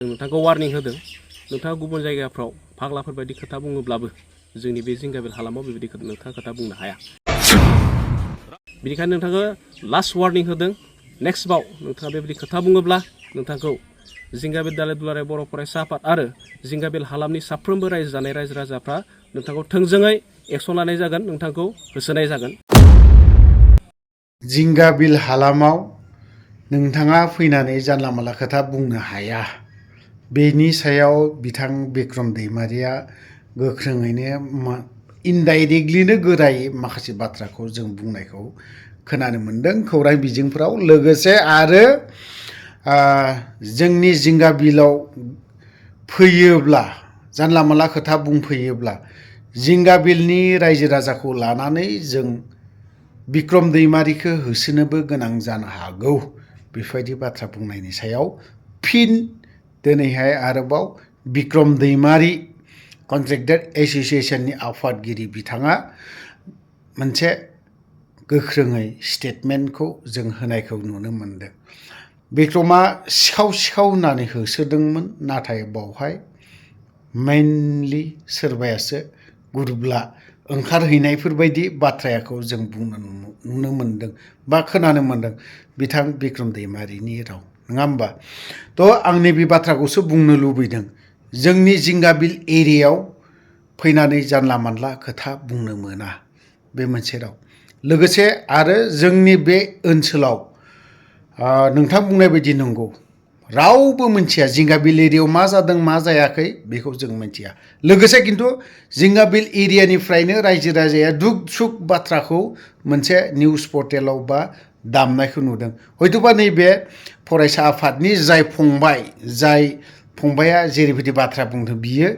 नोंथांखौ वार्निं होदों नोंथाङा गुबुन जायगाफ्राव फाग्लाफोर बायदि खोथा बुङोब्लाबो जोंनि बे जिंगाबिल हालामाव बेबायदि नोंथाङा खोथा बुंनो हाया बेनिखायनो नोंथांखौ लास्ट वार्निं होदों नेक्स्ट बाव नोंथाङा बेबायदि खोथा बुङोब्ला नोंथांखौ जिंगाबिल दालाय दुलाराय बर' फरायसा आफाद आरो जिंगाबिल हालामनि साफ्रोमबो रायजो जानाय रायजो राजाफ्रा नोंथांखौ थोंजोङै एक्सन लानाय जागोन नोंथांखौ होसोनाय जागोन जिंगाबिल हालामाव नोंथाङा फैनानै जानला मानला खोथा बुंनो हाया बेनि सायाव बिथां बिक्रम दैमारिया गोख्रोङैनो इनडाइरेक्टलिनो गोरायै माखासे बाथ्राखौ जों बुंनायखौ खोनानो मोन्दों खौरां बिजोंफोराव लोगोसे आरो जोंनि जिंगाबिलाव फैयोब्ला जानला मानला खोथा बुंफैयोब्ला जिंगाबिलनि रायजो राजाखौ लानानै जों बिक्रम दैमारिखौ होसोनोबो गोनां जानो हागौ बेफोरबायदि बाथ्रा बुंनायनि सायाव फिन दिनैहाय आरोबाव बिक्रम दैमारि कन्ट्रेक्टर एस'सिएशननि आफादगिरि बिथाङा मोनसे गोख्रोङै स्टेटमेन्टखौ जों होनायखौ नुनो मोन्दों बिक्रमा सिखाव सिखाव होननानै होसोदोंमोन नाथाय बावहाय मेइनलि सोरबायासो गुरुब्ला ओंखारहैनायफोरबायदि बाथ्राखौ जों नुनो मोन्दों बा खोनानो मोन्दों बिथां बिक्रम दैमारिनि राव नङा होमबा आं नैबे बाथ्राखौसो बुंनो लुबैदों जोंनि जिंगाबिल एरियायाव फैनानै जानला मानला खोथा बुंनो मोना बे मोनसे राव लोगोसे आरो जोंनि बे ओनसोलाव नोंथां बुंनाय बायदि नंगौ रावबो मिथिया जिंगाबिल एरियायाव मा जादों मा जायाखै बेखौ जों मिथिया लोगोसे खिन्थु जिंगाबिल एरियानिफ्रायनो रायजो राजाया दुख सुख बाथ्राखौ मोनसे निउस पर्टेलाव बा दामनायखौ नुदों हयथ'बा नैबे फरायसा आफादनि जाय फंबाया जेरैबायदि बाथ्रा बुंदों बियो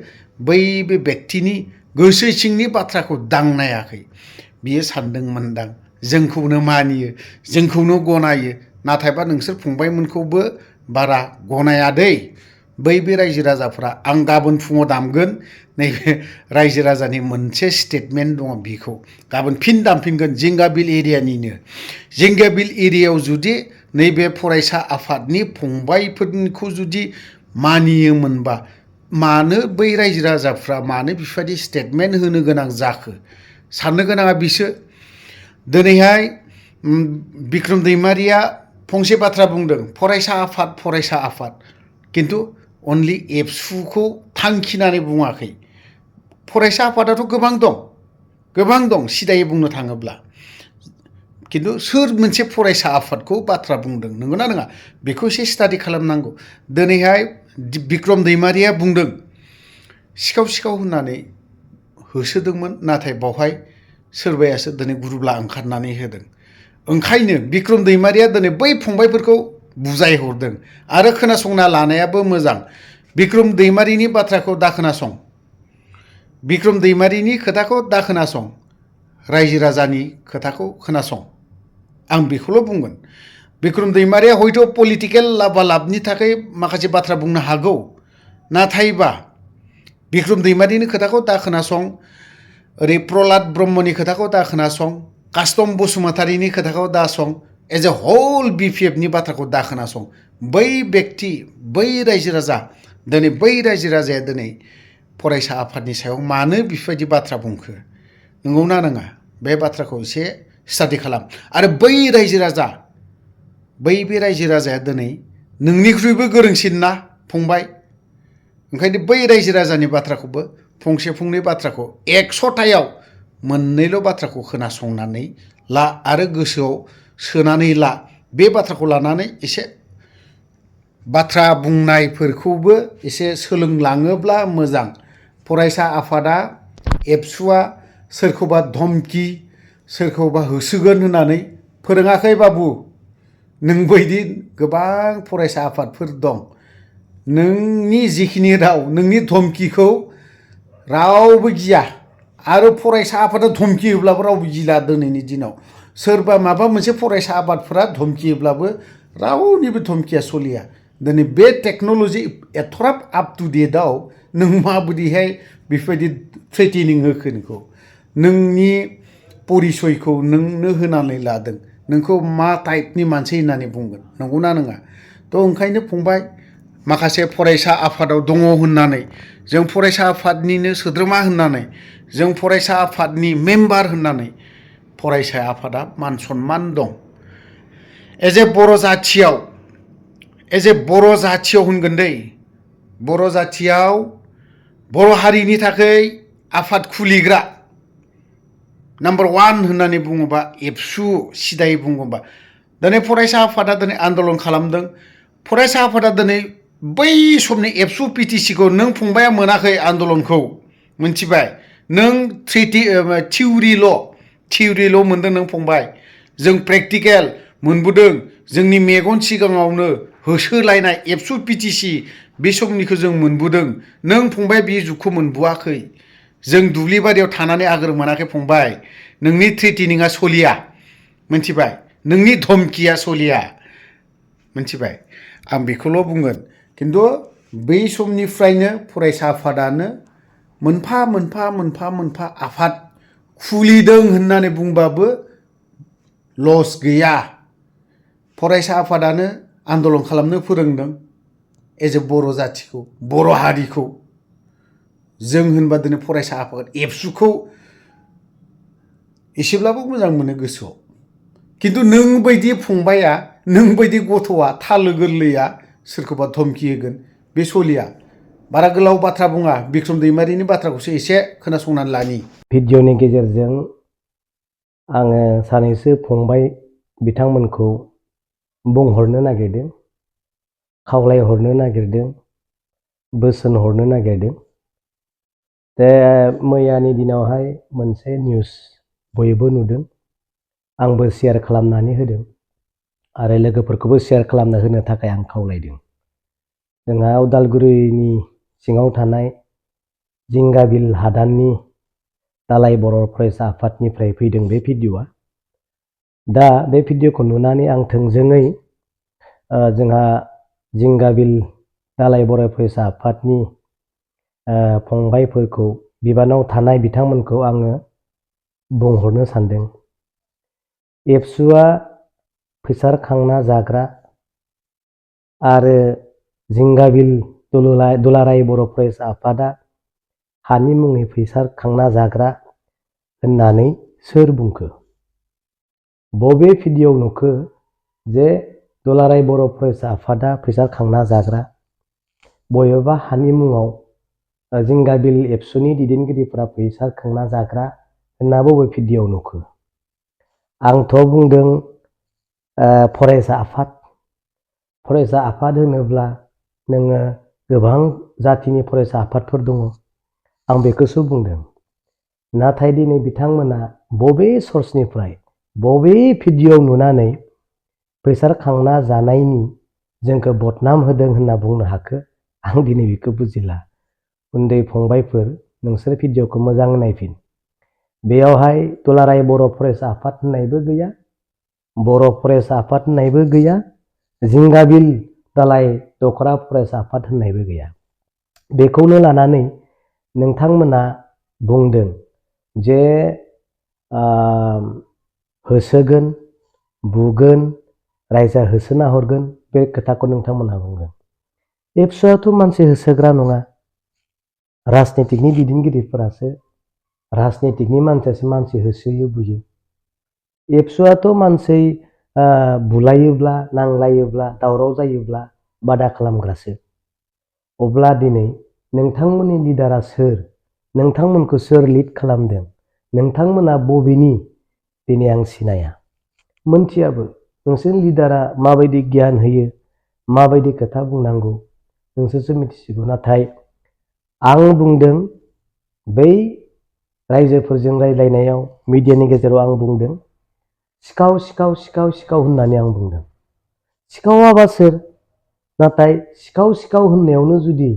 बै बे बेक्तिनि गोसो सिंनि बाथ्राखौ दांनायाखै बियो सानदोंमोनदां जोंखौनो मानियो जोंखौनो गनायो नाथायबा नोंसोर फंबायमोनखौबो बारा गनाया दै बै बे रायजो राजाफ्रा आं गाबोन फुङाव दामगोन नैबे रायजो राजानि मोनसे स्टेटमेन्ट दङ बिखौ गाबोन फिन दामफिनगोन जिंगाबिल एरियानिनो जिंगाबिल एरियायाव जुदि नैबे फरायसा आफादनि फंबायफोरखौ जुदि मानियोमोनबा मानो बै रायजो राजाफ्रा मानो बेफोरबायदि स्टेटमेन्ट होनो गोनां जाखो साननो गोनाङा बिसो दिनैहाय बिक्रम दैमारिया फंसे बाथ्रा बुंदों फरायसा आफाद किन्तु अनलि एबसुखौ थांखिनानै बुङाखै फरायसा आफादाथ' गोबां दं सिदायै बुंनो थाङोब्ला किन्तु सोर मोनसे फरायसा आफादखौ बाथ्रा बुंदों नंगौना नङा बेखौ एसे स्टाडि खालामनांगौ दिनैहाय बिक्रम दैमारिया बुंदों सिखाव होननानै होसोदोंमोन नाथाय बावहाय सोरबायासो दिनै गुरुब्ला ओंखारनानै होदों ओंखायनो बिक्रम दैमारिया दिनै बै फंबायफोरखौ बुजायहरदों आरो खोनासंना लानायाबो मोजां बिक्रम दैमारिनि बाथ्राखौ दा खोनासं बिक्रम दैमारिनि खोथाखौ दा खोनासं रायजो राजानि खोथाखौ खोनासं आं बेखौल' बुंगोन बिक्रम दैमारिया हयथ' पलिटिकेल लाबालाबनि थाखाय माखासे बाथ्रा बुंनो हागौ नाथायबा बिक्रम दैमारिनि खोथाखौ दा खोनासं ओरै प्रलाद ब्रह्मनि खोथाखौ दा खोनासं कास्टम बसुमतारिनि खोथाखौ दा सं एज ए हल बिपिएफनि बाथ्राखौ दा खोनासं बै बेक्ति बै रायजो राजा दिनै बै रायजो राजाया दिनै फरायसा आफादनि सायाव मानो बेफोरबायदि बाथ्रा बुंखो नंगौना नङा बे बाथ्राखौ एसे स्टाडि खालाम आरो बै बे रायजो राजाया दिनै नोंनिख्रुइबो गोरोंसिन ना फंबाय ओंखायनो बै रायजो राजानि बाथ्राखौबो फंसे फंनै बाथ्राखौ 100थायाव मोननैल' बाथ्राखौ खोनासंनानै ला आरो गोसोआव सोनानै ला बे बाथ्राखौ लानानै एसे बाथ्रा बुंनायफोरखौबो एसे सोलोंलाङोब्ला मोजां फरायसा आफादा एबसुआ सोरखौबा धमकि सोरखौबा होसोगोन होननानै फोरोङाखै बाबु नोंबायदि गोबां फरायसा आफादफोर दं नोंनि जिखिनि राव नोंनि धमकिखौ रावबो गिया आरो फरायसा आफादा धमकि होब्लाबो रावबो गिला दिनैनि दिनाव सोरबा माबा मोनसे फरायसा आफादफोरा धमकि होब्लाबो रावनिबो धमकिया सलिया दिनै बे टेक्न'लजि एथ'राब आप टु डेटआव नों माबायदिहाय बेफोरबायदि थ्रेटेनिं होखो नोंखौ नोंनि परिसयखौ नोंनो होनानै लादों नोंखौ मा टाइपनि मानसि होननानै बुंगोन नंगौना नङा ओंखायनो फंबाय माखासे फरायसा आफादाव दङ होननानै, जों फरायसा आफादनिनो सोद्रोमा होननानै, जों फरायसा आफादनि मेम्बार होननानै फरायसा आफादा मान सन्मान दं। एज ए बर' जाथियाव होनगोन दै, बर' जाथियाव बर' हारिनि थाखाय आफाद खुलिग्रा नाम्बार 1 होननानै बुङोबा एबसु, सिदायै बुङोबा दिनै फरायसा आफादा दिनै आन्दलन खालामदों। फरायसा आफादा दिनै बै समनि एबसु पिटिसिखौ नों फंबाया मोनाखै आन्दलनखौ, मिथिबाय? नों थिउरिल' मोनदों नों फंबाय। जों प्रेक्टिकेल मोनबोदों, जोंनि मेगन सिगाङावनो होसोलायनाय एबसु पिटिसि बे समनिखौ जों मोनबोदों। नों फंबाय बे जुगखौ मोनबोआखै। जों दुब्लि बारियाव थानानै आगोर मोनाखै फंबाय। नोंनि थ्रेटेनिंआ सलिया, मिथिबाय? नोंनि धमकिया सलिया, मिथिबाय? आं बेखौल' बुंगोन। खिन्थु बै समनिफ्रायनो फरायसा आफादानो मोनफा मोनफा आफाद खुलिदों होननानै बुंबाबो लस गैया। फरायसा आफादानो आन्दलन खालामनो फोरोंदों एज ए बर' जाथिखौ, बर' हारिखौ। जों होनबा दिनै फरायसा आफाद एबसुखौ एसेब्लाबो मोजां मोनो गोसोआव। खिन्थु नों बायदि फंबाया, नों बायदि गथ'आ, थालो गोरलैया सोरखौबा धमकि होगोन, बे सलिया। बारा गोलाव बाथ्रा बुङा, बिक्रम दैमारिनि बाथ्राखौसो एसे खोनासंनानै लानि। भिडिअनि गेजेरजों आङो सानैसो फंबाय बिथांमोनखौ बुंहरनो नागिरदों, खावलायहरनो नागिरदों, बोसोन हरनो नागिरदों। मैयानि दिनावहाय मोनसे निउस बयबो नुदों, आंबो शेयार खालामनानै होदों आरो लोगोफोरखौबो शेयार खालामना होनो थाखाय आं खावलायदों। जोंहा उदालगुरिनि सिङाव थानाय जिंगाबिल हादाननि दालाय बर' फरायसा आफादनिफ्राय फैदों बे भिडिअआ। दा बे भिडिअखौ नुनानै आं थोंजोङै जोंहा जिंगाबिल दालाय बर' फरायसा आफादनि फंबायफोरखौ, बिबानाव थानाय बिथांमोनखौ आङो बुंहरनो सानदों। एबसुआ फैसा खांना जाग्रा आरो जिंगाबिल दुलाराय बर' फरायसा आफादा हानि मुङै फैसा खांना जाग्रा होननानै सोर बुंखो? बबे भिडिअआव नुखो जे दुलाराय बर' फरायसा आफादा फैसा खांना जाग्रा? बबेबा हानि मुङाव जिंगाबिल एबसुनि दैदेनगिरिफोरा फैसा खांना जाग्रा होनना बबे भिडिअआव नुखो? आंथ' बुंदों फरायसा आफाद होनोब्ला नोङो गोबां जातिनि फरायसा आफादफोर दङ, आं बेखौसो बुंदों। नाथाय दिनै बिथांमोना बबे सर्सनिफ्राय, बबे भिडिअआव नुनानै फैसा खांना जानायनि जोंखौ बदनाम होदों होनना बुंनो हाखो? आं दिनै बेखौ बुजिला। उन्दै फंबायफोर, नोंसोर भिडिअखौ मोजाङै नायफिन। बेयावहाय दुलाराय बर' फरायसा आफाद होननायबो गैया, बर' फरायसा आफाद होननायबो गैया, जिंगाबिल दालाय दखरा फरायसा आफाद होननायबो गैया। बेखौनो लानानै नोंथांमोना बुंदों जे होसोगोन, बुगोन, रायजा होसोना हरगोन, बे खोथाखौ नोंथांमोना बुंदों। एबसुआथ' मानसि होसोग्रा नङा, राजनितिकनि दैदेनगिरिफोरासो, राजनितिकनि मानसियासो मानसि होसोयो, बुयो। एबसुआथ' मानसि बुलायोब्ला, नांलायोब्ला, दावराव जायोब्ला बादा खालामग्रासो। अब्ला दिनै नोंथांमोननि लिडारा सोर? नोंथांमोनखौ सोर लिड खालामदों? नोंथांमोना बबेनि? दिनै आं सिनाया, मोनथियाबो। नोंसोर लिडारा माबायदि गियान होयो, माबायदि खोथा बुंनांगौ, नोंसोरसो मिथिसिगौ। नाथाय आं बुंदों, बै रायजोफोरजों रायज्लायनायाव मिडियानि गेजेराव आं बुंदों, सिखाव होननानै आं बुंदों। सिखावाबा सोर? नाथाय सिखाव होननायावनो जुदि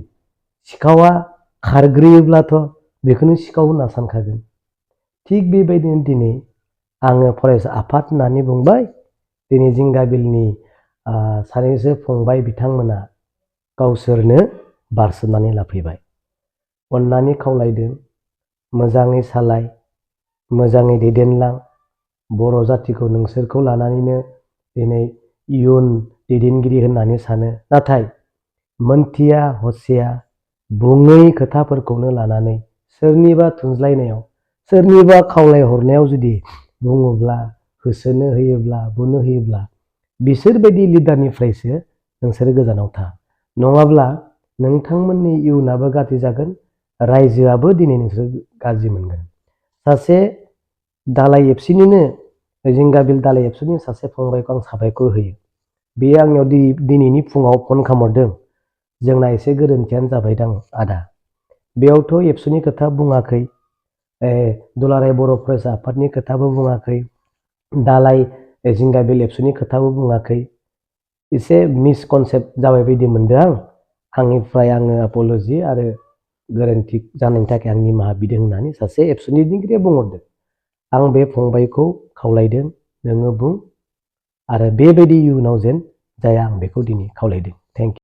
सिखावा खारग्रोयोब्लाथ' बेखौनो सिखाव होनना सानखागोन। थिग बेबायदिनो दिनै आङो फरायसा आफाद होननानै बुंबाय। दिनै जिंगाबिलनि सानैसो फंबाय बिथांमोना गावसोरनो बारसोमनानै लाफैबाय। अननानै खावलायदों, मोजाङै सालाय, मोजाङै दैदेनलां। बर' जातिखौ नोंसोरखौ लानानैनो दिनै इयुन दैदेनगिरि होननानै सानो। नाथाय मोनथिया हसिया बुङै खोथाफोरखौनो लानानै सोरनिबा थुनज्लायनायाव सोरनिबा खावलायहरनायाव जुदि बुङोब्ला होसोनो होयोब्ला बुनो होयोब्ला बिसोरबायदि लिडारनिफ्रायसो नोंसोर गोजानाव था। नङाब्ला नोंथांमोननि इयुनाबो गाज्रि जागोन, रायजोआबो दिनै नोंसोर गाज्रि मोनगोन। सासे दालाइ एबसुनिनो जिंगाबिल दालाइ एबसुनि सासे फंबायखौ आं साबायखर होयो। बेयो आंनियाव दिनैनि फुङाव फन खालामहरदों, जोंना एसे गोरोन्थियानो जाबायदां आदा। बेयावथ' एबसुनि खोथा बुङाखै, दुलाराय बर' फरायसा आफादनि खोथाबो बुङाखै, दालाइ जिंगाबिल एबसुनि खोथाबो बुङाखै। एसे मिसकनसेप्ट जाबाय बायदि मोनदों आं। आंनिफ्राय आङो अपलजि आरो गोरोन्थि जानायनि थाखाय आं निमाहा बिदों होननानै सासे एबसुनि दैदेनगिरिया बुंहरदों। आं बे फंबायखौ खावलायदों, नोङो बुं आरो बेबायदि इयुनाव जेन जाया आं बेखौ दिनै खावलायदों। Thank you.